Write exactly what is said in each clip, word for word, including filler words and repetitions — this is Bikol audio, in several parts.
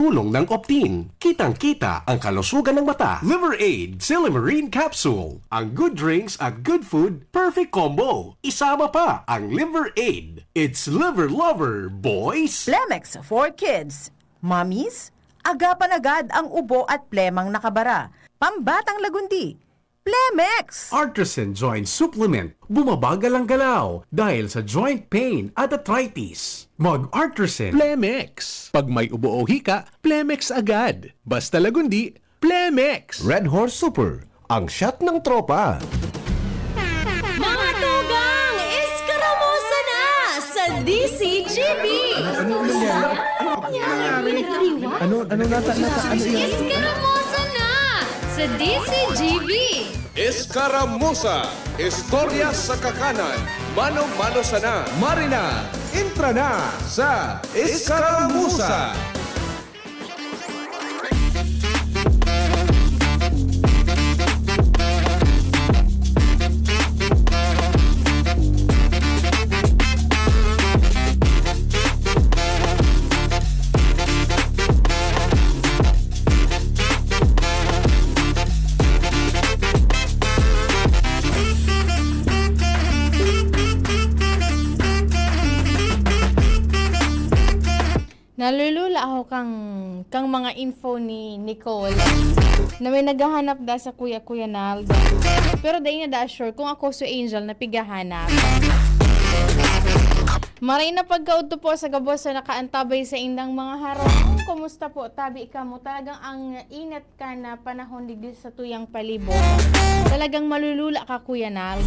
Tulong ng Optin. Kitang-kita ang kalusugan ng mata. Liver Aid, Silymarin Capsule. Ang good drinks at good food, perfect combo. Isama pa ang Liver Aid. It's Liver Lover, boys! Plemex for Kids. Mommies, agapan agad ang ubo at plemang nakabara. Pambatang lagundi, Plemex! Artisan Joint Supplement. Bumabagal ang galaw dahil sa joint pain at arthritis. Mag-Artisan. Plemex. Pag may ubo o hika, Plemex agad. Basta lagundi, Plemex. Red Horse Super, ang shot ng tropa. Mga tugang, Escaramuza na sa D C G B! Ano, ano nangyari? Ano, ano nata-, nata-, ano yan? Escaramuza na sa D C G B! Escaramuza, istorya sa kakanan, mano-mano sana. Marina, entra na sa Escaramuza! Nalulula ako kang, kang mga info ni Nicole na may naghahanap da sa kuya, Kuya Nald. Pero dai na da sure kung ako si Angel na pigahanap. Maray na pagkaudto po sa gabos sa nakaantabay sa indang mga harong. Kumusta po? Tabi kamo. Talagang ang init kan panahon digdi sa satuyang palibot. Talagang malulula ka, Kuya Nald.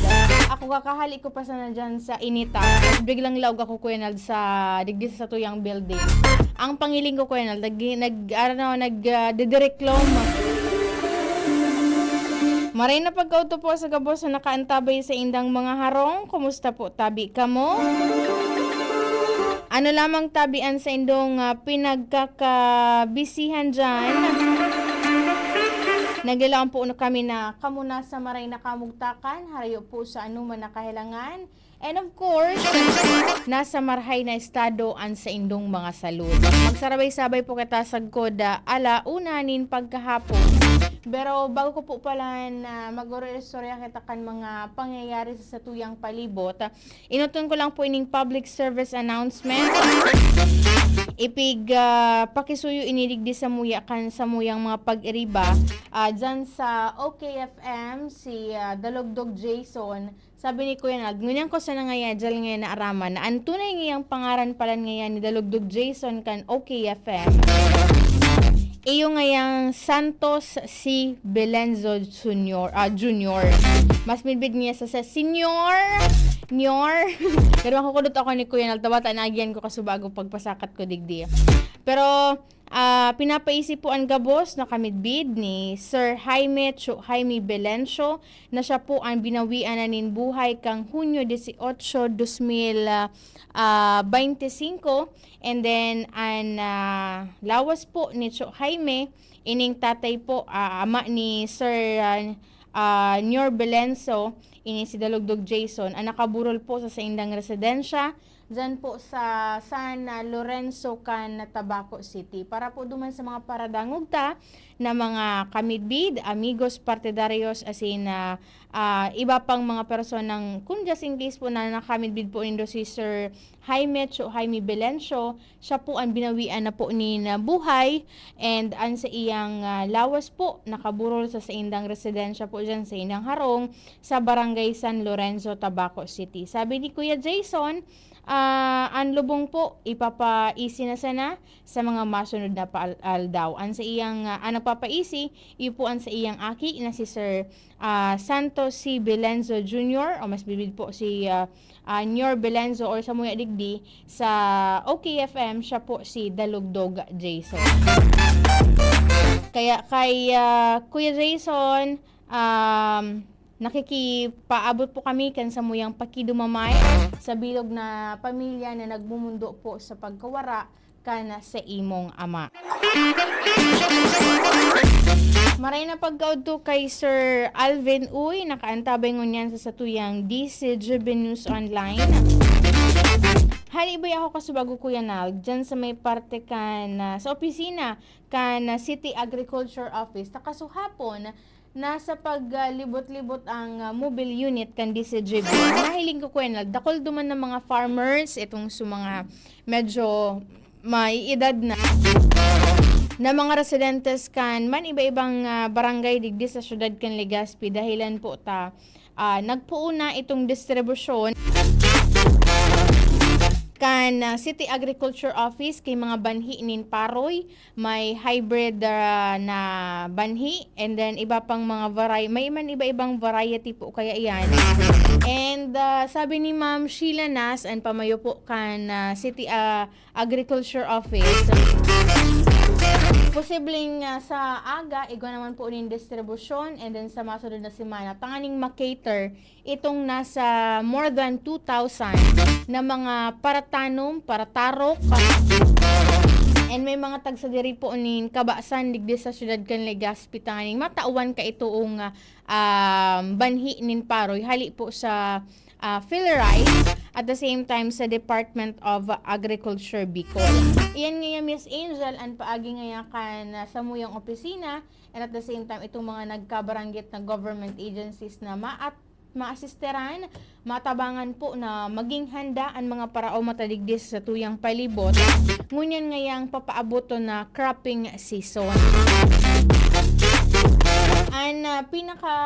Ako, kakahali ko pa sana dyan sa inita. Tapos biglang laog ako, Kuya Nald, sa digdi sa satuyang building. Ang pangiling ko, Kuya Nald, nag, nag, ano, nag, ah, didireklom. Maray na pagkaudto po sa gabos na nakaantabay sa indang mga harong. Kumusta po? Tabi kamo? Ano lamang tabi an saindong, ah, pinagkakabisihan diyan? Naglalaom po na kami na kamo nasa maray na kamugtakan, harayo po sa anoman na kahelangan. And of course, nasa marahay na estado an saindong mga salud. Magsarabay-sabay po kita sagkod, ah, ala una nin pagkahapon. Pero bago ko po pala na mag-istorya kita kan mga pangyayari sa satuyang palibot, Inoton ko lang po ining public service announcement. Ipig, ah, pakisuyo ini digdi samuya kan samuyang mga pag-iriba, ah, dyan sa O K F M, si, ah, Dalugdog Jason. Sabi ni Kuya Nald, ngunyan ko sana ngaya dyan ngaya naaraman na an tunay ngayang pangaran palan ngaya ni Dalugdog Jason kan O K F M. Iyo ngayang Santos si Belenzo Junior, ah, Junior. Mas midbid niya sa, sa Senior, Nior. Pero makukudot ako ni Kuya Naltabata, naagihan ko kasubago pagpasakat ko digdi. Pero, ah, pinapaisi po an gabos na kamidbid ni Sir Jaime Cho-, Jaime Belencio na siya po ang binawian na nin buhay kang Hunyo dieciocho, dos mil, ah, ah, baynte singko. And then, an, ah, lawas po ni Cho Jaime, ining tatay po, ah, ama ni Sir, ah, ah, Nior Belenso, ini si Dalugdog Jason, ang nakaburol po sa saindang residensya, dyan po sa San Lorenzo kan Tabaco City. Para po duman sa mga paradangog ta na mga kamidbid, amigos, partidarios, asin, ah, ah, iba pang mga personang, kung just in case po na nakamidbid po nindo si Sir Jaime Cho-, Jaime Belencio, siya po ang binawian na po nin buhay, and an sa iyang, ah, lawas po nakaburol sa saindang residensya po diyan sa indang harong sa Barangay San Lorenzo, Tabaco City. Sabi ni Kuya Jason, ah, an lubong po ipapaisi na sana sa mga masunod na paal-, aldaw. An sa iyang, ah, an nagpapaisi, iyo po an sa iyang aki na si Sir, ah, Santos C. Belenzo Junior, o mas bibid po si, ah, ah, Nior Belenzo or samuya digdi sa O K F M, siya po si Dalugdog Jason. Kaya kay, ah, Kuya Jason, um, nakikipaabot po kami kan samuyang pakidumamay sa bilog na pamilya na nagmumundo po sa pagkawara kan sa imong ama. Maray na pagkaudto kay Sir Alvin Uy, nakaantabay ngunyan sa satuyang D C G B News Online. Hali ba ako kasubago, Kuya Nald, dyan sa may parte kan, ah, sa opisina kan, ah, City Agriculture Office, nakasuhapon, nasa paglibot-libot ang, ah, mobile unit kan D C G B. Nahiling ko, Kuya Nald, dakol duman ng mga farmers, itong sa mga medyo may edad na, na mga residentes kan man iba-ibang, ah, barangay digdi sa siyudad kan Legazpi, dahilan po ta, ah, nagpoon na itong distribusyon kan, ah, City Agriculture Office kay mga banhi nin paroy, may hybrid, ah, na banhi, and then iba pang mga vari-, may man iba-ibang variety po kaya iyan. And, ah, sabi ni Ma'am Sheila Nas, ang pamayo po kan, ah, City, ah, Agriculture Office, posibleng, ah, sa aga, igwa naman po nin distribusyon, and then sa masunod na semana, tanganing makater itong nasa more than two thousand na mga paratanom, paratarok, and may mga tagsadiri po nin kabasan digdi sa siyudad kan Legazpi, tanganing matawan ka itoong, ah, um, banhi nin paroy, hali po sa, ah, PhilRice, at the same time sa Department of Agriculture Bicol. Iyan ngaya, Miss Angel, ang paagi ngaya kan, ah, samuyang opisina, and at the same time, itong mga nagkabaranggit na government agencies na maat-, maasisteran, matabangan po na maging handa ang mga paraoma ta digdi sa tuyang palibot, ngunyan ngayang papaaboton na cropping season. Ang, ah, pinaka,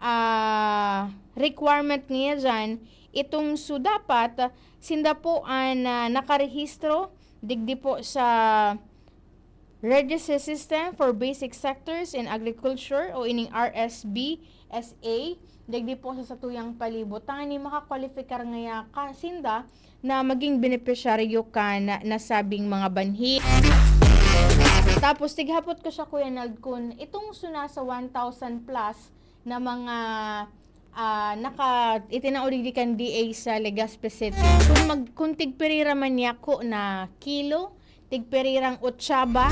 ah, requirement niya dyan, itong su dapat, sinda po ang, ah, nakarehistro digdi po sa Register System for Basic Sectors in Agriculture o ining R S B S A, digdi po sa satuyang palibot, tanganing makakwalipikar ngaya ka, sinda na maging benepisyaryo kan nasabing mga banhi. Tapos, tighapot ko siya, Kuya Nald, kun itong su nasa one thousand plus na mga, ah, naka-, itinao digdi kan D A sa Legazpi City. Kung mag-, kung tigpirira man niya ko na kilo, tigpirirang otsaba.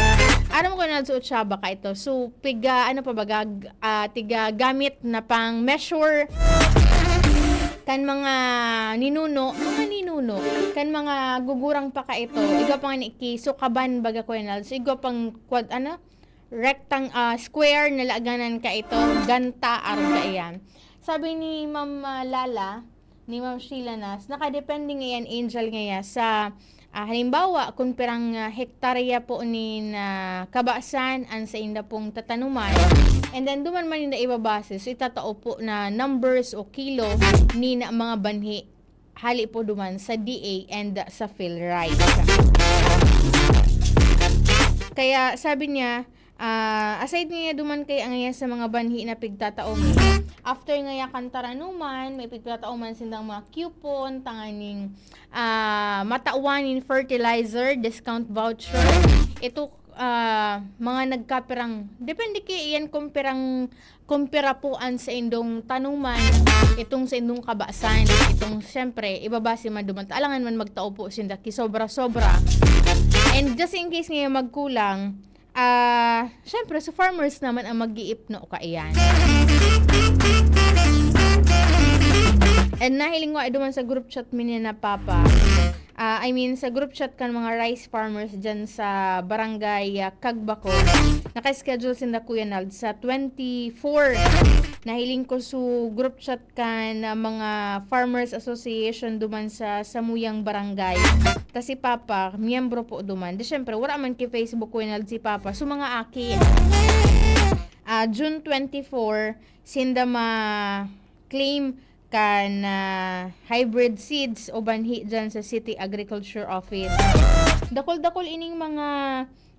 Aram ko na sa otsaba ka ito. So, piga, ano pa baga, g-, ah, tiga gamit na pang measure kan mga ninuno, mga ninuno, kan mga gugurang pa ka ito. Igwa pang ni ki sukaban baga, Kuya Nald. So, igwa pang quad-, ano, rectang-, ah, square na laganan ka ito, ganta, arog ka iyan. Sabi ni Ma'am, ah, Lala, ni Ma'am Sheila Nas, nakadepende ngayan, Angel, ngaya sa, ah, halimbawa, kung pirang, ah, hektarya po nin, ah, kabasan ang sainda pong tatanuman, and then duman man ninda ibabase, so itatao po na numbers o kilo nin mga banhi hali po duman sa D A and sa PhilRice. Kaya sabi niya, ah, aside niya duman kay ang iya sa mga banhi na pigtatao mi, after ngaya kan taranuman, may pigtatao man sindang mga coupon, tanganing, ah, matawan nin fertilizer, discount voucher. Ito, ah, mga nagkapirang, depende kay iyan kung pirang, kung pira po an saindong tanuman, itong saindong kabasan, itong, siyempre, ibabase man duman ta, alangan man magtao po sinda ki sobra-sobra. And just in case ngayon magkulang, ah, siyempre, sa farmers naman ang mag-iipno kaiyan. And nahiling ko ay duman sa group chat mi ni na Papa. Ah, I mean, sa group chat kan mga rice farmers dyan sa barangay, ah, Cagbacon. Naka-schedule sinda, Kuya Nald, sa twenty-four. Nahiling ko su group chat kan, ah, mga farmers association duman sa samuyang barangay. Ta si Papa, miyembro po duman. Di syempre, wala man ki Facebook, Kuya Nald, si Papa. So, mga aki, ah, June twenty-four, sinda ma-claim kan, ah, hybrid seeds o banhi dyan sa City Agriculture Office. Dakol-dakol ining mga,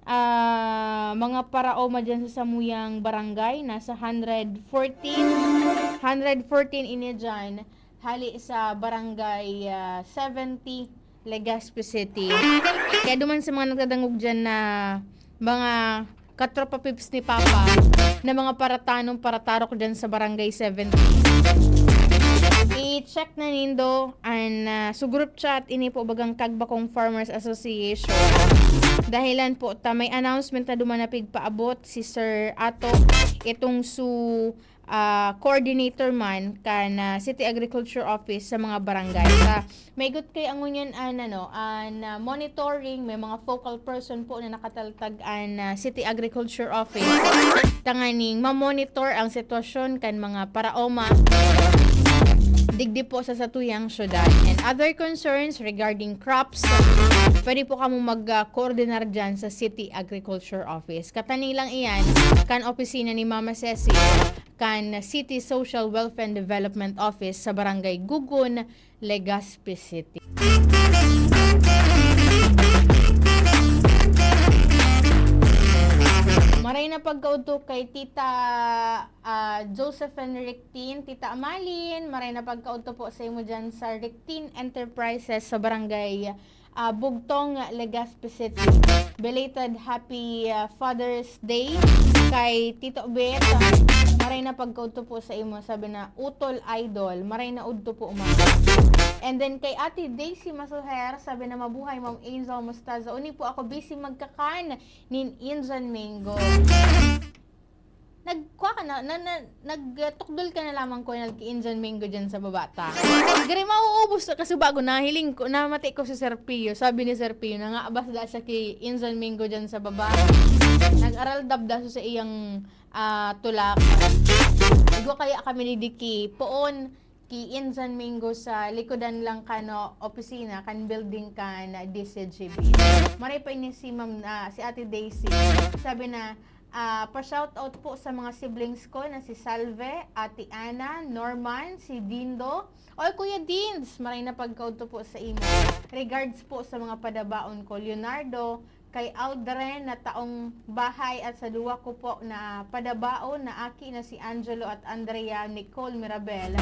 ah, mga paraoma dyan sa samuyang barangay. Nasa hundred fourteen, hundred fourteen ini dyan, hali sa barangay, ah, seventy, Legazpi City. Kaya duman sa mga nagdadangog dyan na mga katropa pips ni Papa na mga paratanom, paratarok dyan sa Barangay seventy. I-check na nindo an, ah, su group chat, ini po bagang Cagbacon Farmers Association. Dahilan po ta may announcement na duman na pigpaabot si Sir Ato, itong su ah, coordinator man kan, ah, City Agriculture Office sa mga barangay. Sa, maigot kay ang ngunyan an, ano, an, ah, monitoring, may mga focal person po na nakataltag an, ah, City Agriculture Office tanganing ma-monitor ang sitwasyon kan mga paraoma digdi po sa satuyang syudad. And other concerns regarding crops, pwede po kamo mag, ah, koordinar dyan sa City Agriculture Office. Kataning lang iyan kan opisina ni Mama Ceci, kan City Social Welfare and Development Office sa Barangay Gugun, Legazpi City. Maray na pagkaudto kay Tita, ah, Josephine Rictin. Tita Amalin, maray na pagkaudto po sa imo dyan sa Rictin Enterprises sa Barangay, ah, Bugtong, Legazpi City. Belated happy, ah, Father's Day kay Tito Bet. Maray na pagkaudto po sa imo, sabi na, "Utol Idol." Maray na udto po, ma'am. And then kay Ate Daisy Masuher, sabi na, "Mabuhay, Ma'am Angel Mostaza. Uni po ako busy magkakan nin Indian mango." Nagkuha ka na, na, na, nagtukdol ka na lamang, Kuya Nal, ki Indian mango dyan sa baba ta. Gari, mauubos na kasi bago nahiling ko, namati ko si Sir Pio. Sabi ni Sir Pio, nangabas da siya ki Indian mango dyan sa baba. Nag-aral dab da siya sa iyang, ah, tulak. Igwa kaya kami ni Dicky. Poon, ki Indian mango sa likodan lang kan opisina, kan building kan D C G B. Maray pa ini si Ma'am, ah, si Ate Daisy. Sabi na, ah, "Pa-shoutout po sa mga siblings ko na si Salve, Ate Ana, Norman, si Dindo." Oy, Kuya Dins, maray na pagkaudto po sa imo. Regards po sa mga padabaon ko, Leonardo, kay Aldrin na taong bahay at sa duwa ko po na padabaon na aki na si Angelo at Andrea Nicole Mirabel,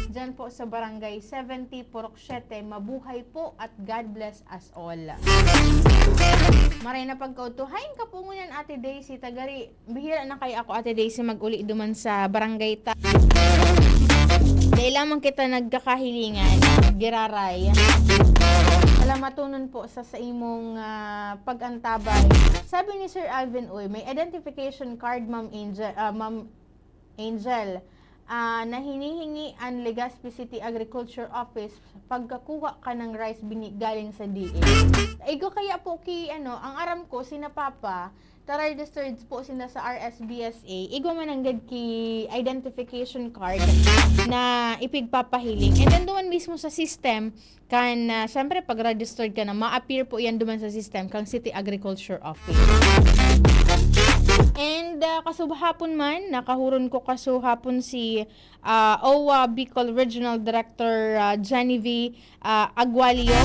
dyan po sa Barangay seventy, Purok siete. Mabuhay po at God bless us all. Maray na pagkaudto. Hain ka po ngunyan, Ate Daisy, tagari. Bihira na kay ako, Ate Daisy, mag-uli duman sa barangay ta. Dahil lamang kita nagkakahilingan, giraray. Salamatonon po sa, sa imong, ah, pag-antabay. Sabi ni Sir Alvin Uy, may identification card, Ma'am Angel, ah, Ma'am Angel, ah, na hinihingi an Legazpi City Agriculture Office pagkakuha ka ng rice bini galing sa D A. Igwa kaya po ki, ano, ang aram ko, sina Papa, ta-registered po sinda sa R S B S A, igwa man nanggad ki identification card na ipigpapahiling. And then, duman mismo sa system, kan, ah, syempre, pag registered ka na, ma-appear po yan duman sa system kang City Agriculture Office. And, ah, kasuhapon man, nakahuron ko kasuhapon si, ah, O W A Bicol Regional Director, ah, Genevieve, ah, Agualio,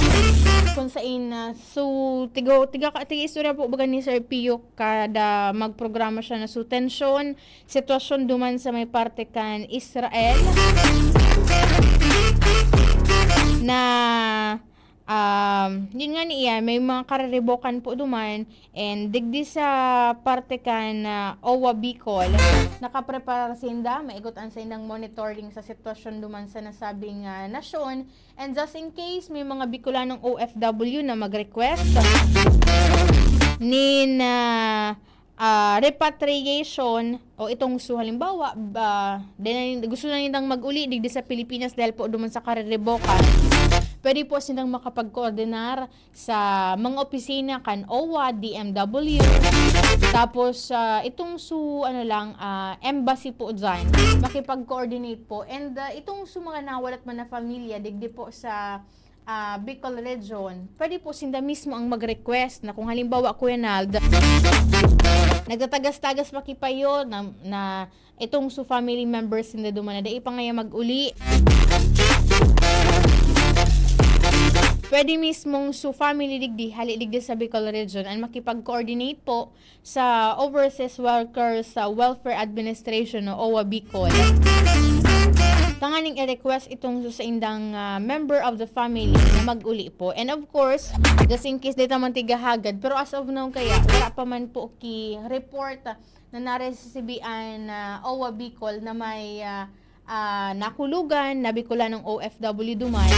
kung sain, ah, so, tigo, tiga, tiga istorya po baga ni Sir Pio kada magprograma siya na so tensyon, sitwasyon duman sa may parte kan Israel na, um, yun nga niya, may mga kariribokan po duman, and digdi sa parte kan, ah, O W A Bicol, nakapreparar sinda, maigot an saindang monitoring sa sitwasyon duman sa nasabing, ah, nasyon, and just in case may mga Bicolanong O F W na mag-request nin, ah, ah, repatriation o itong so halimbawa, ba, di na nin-, gusto na nilang mag-uli digdi sa Pilipinas dahil po duman sa kariribokan, pwede po silang makapag-coordinar sa mga opisina kan O W A, D M W. Tapos, ah, itong so, ano lang, ah, embassy po dyan, makipag-coordinate po. And, ah, itong so mga nawalat man na pamilya, digdi po sa, ah, Bicol Region, pwede po sinda mismo ang mag-request na kung halimbawa, Kuya Nald, nagtatagas-tagas pa ki payo na, na itong so family members ninda duman na dai pa ngaya mag-uli. Pwede mismong so family digdi, hali digdi sa Bicol Region, ang makipag-coordinate po sa Overseas Workers, sa Welfare Administration o O W A Bicol. Tanganing i-request itong so saindang, ah, member of the family na mag-uli po. And of course, just in case, di ta man tiga Hagad, pero as of now kaya, wala pa man po ki report na naresibi an, ah, O W A Bicol na may, ah, ah, nakulugan na Bicolanong O F W duman.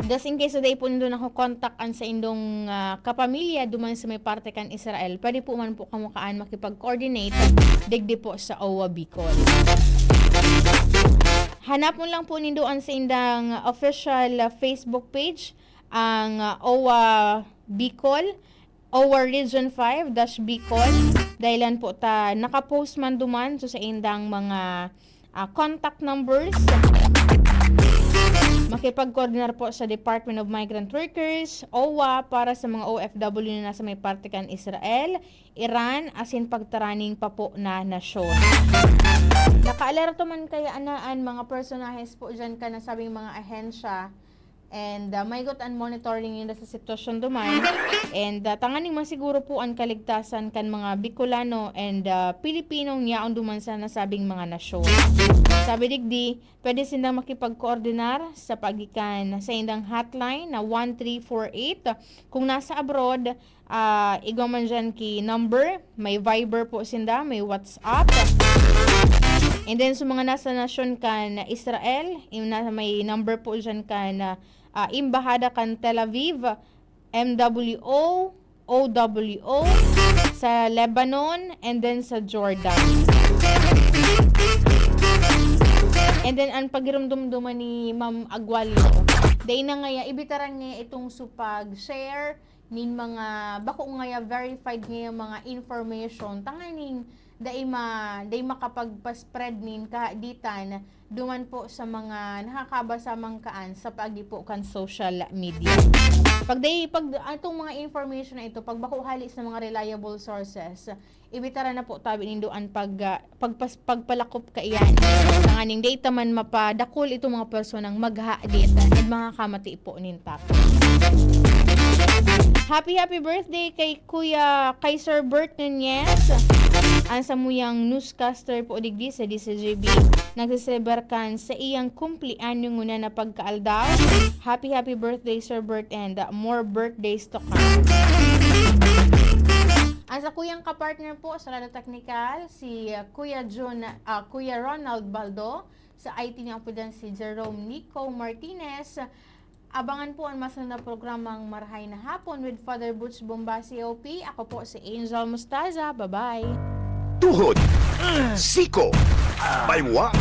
Just in case na dai po nindo nako-contact an saindong, ah, kapamilya duman sa may parte kan Israel, pwede po man po kamo kaan makipag-coordinate digdi po sa O W A Bicol. Hanapon lang po nindo an saindang official, ah, Facebook page, ang, ah, O W A Bicol, O W A Region five dash Bicol. Dahilan po ta nakapost man duman sa saindang mga, ah, contact numbers. Makipag-coordinar po sa Department of Migrant Workers, O W A, para sa mga O F W na nasa may parte kan Israel, Iran, asin pagtaraning pa po na nasyon. Nakaalerto man kaya na an mga personahes po dyan kan nasabing mga ahensya, and, ah, maigot an monitoring ninda sa sitwasyon duman. And, ah, tanganing masiguro po an kaligtasan kan mga Bicolano and, ah, Pilipinong yaon duman sa nasabing mga nasyon. Sabi digdi, pwede sindang makipagkoordinar sa paagi kan saindang hotline na one three four eight. Kung nasa abroad, ah, igwa man dyan ki number, may Viber po sinda, may WhatsApp. And then, sa mga nasa nasyon kan Israel, yung na, may number po dyan kan, ah, Embahada kan Tel Aviv, M W O, O W O, sa Lebanon, and then sa Jordan. And then, an pagirumdumduman ni Ma'am Agualio, dai na ngaya, ibitaran ngaya itong supag, share, nin mga bako ngaya verified ngaya mga information, tanganing dai ma-, dai makapagpa-spread nin kahaditan duman po sa mga nakakabasa man kaan sa paagi po kan social media. Pag dai, pag atong mga information na ito, pag bako hali sa mga reliable sources, ibitaran na po tabi nindo an pag, ah, pagpas-, pagpalakop kaiyan. Tanganing dai ta man mapadakul itong mga personang maghahadit at makakamati po nin takot. Happy, happy birthday kay Kuya, kay Sir Bert Nunez. An samuyang newscaster po digdi sa D C J B. Nagseselebrar kan sa iyang kumpleanyo ngunyan na pagkaaldaw. Happy, happy birthday, Sir Bert, and, uh, more birthdays to come. Ang sa kuyang kapartner po sa Radyo Teknikal, si, uh, Kuya Jun, uh, Kuya Ronald Baldo. Sa I T niya po dyan si Jerome Nico Martinez. Abangan po ang masunod na programang Marahay na Hapon with Father Butch Bomba, C O P. Ako po si Angel Mostaza. Bye-bye. Tuhod, siko, baywa,